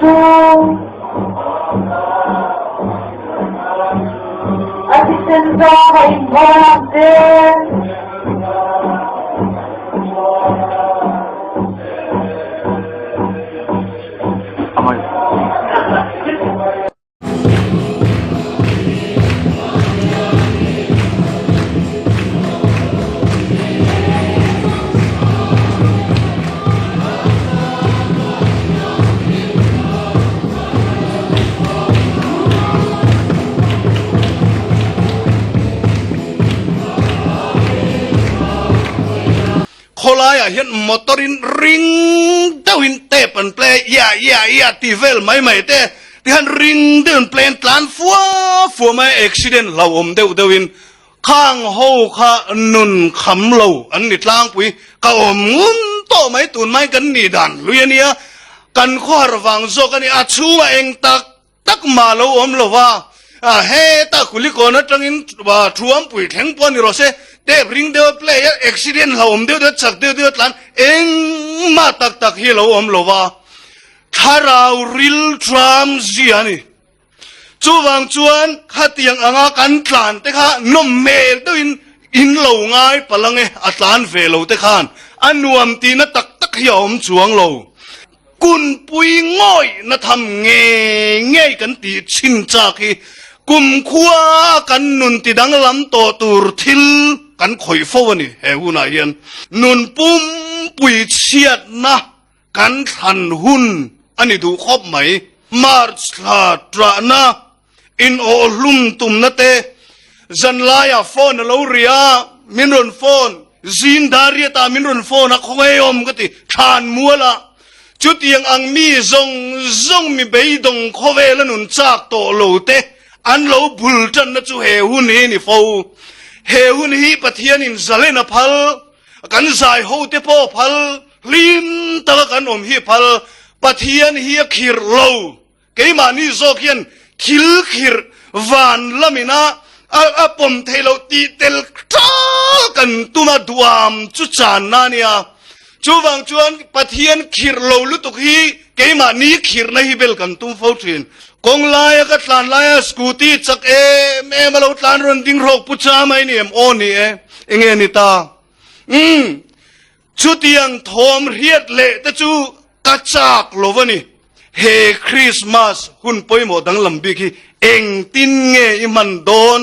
chu a thisen zawng a inhawn ang che. Khawlaiah hian motor in ring deuhin tape an play a, ia ia ia ti vel mai mai te tihian ring deuhin play an tlan fua fua mai a, accident hlauhawm deuh deuhin khang ho kha nun kham lo an ni tlangpui ka awm ngun tawh mai tun mai kan nih dan hlui a nia, kan khawhar vang zawk a ni a chhungah eng tak tak mah lo awm lo va, heta Kulikawn atangin Thuampui thleng pawh a ni rawh se, tape ring deuh a play a, accident hlauhawm deuh deuh chak deuh deuh a tlan engmah tak tak hi a lo awm lo va, thlarau ril tram zia a ni. Chuvang chuan khatiang anga kan tlan te kha nawm hmel deuhin in lo ngai palh ange a tlan ve lo te khan a nuam tihna tak tak hi a awm chuang lo. Kunpui ngawih na tham ngei ngei kan tih chhin chak hi kumkhua kan nun ti danglam tawh tur thil kan khawih fo a ni. He hunah hian nun pumpui chhiatna kan thlan hun a ni duh khawp mai. March thla ṭahna inawhhlum tumna te, zanlaiah phone a lo ri a, min rawn phone, zing dariatah min rawn phone a, khawngaih awm ka ti, thlan mualah chutiang ang mi zawng zawng mi beidawng khawvela nun chak tawh lo te an lo bul tanna chu he hun hi a ni fo. He hun hi Pathianin zalen a phal, kan zai ho te pawh a phal, hlim taka kan awm hi a phal, Pathian hi a khirh lo. Keimahni zawk hian thil khirh van lamina a pawm theih loh tih tel ṭal kan tum a, duam chu channa a nia. Chuvang chuan Pathian khirh lo lutuk hi keimahni khirhna hi bel kan tum fo ṭhin. Kawng laia ka tlan laia scooty chak em em a lo tlan rawn ding hrawk pu cha mai ni em? Aw ni e, enge ni ta? Umm. Chutiang thawm hriat leh te chu ka chak lo a ni. He Krismas hun pawimawh danglam bik hi engtin nge i hman dawn?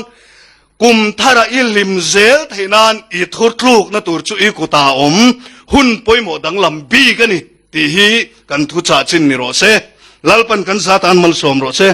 Kum thara i hlim zel theih nan i thutlukna tur chu i kutah a awm. Hun pawimawh danglam bik a ni tih hi kan thuchah chin ni rawh se. Lalpan kan zatan malsawm rawh se.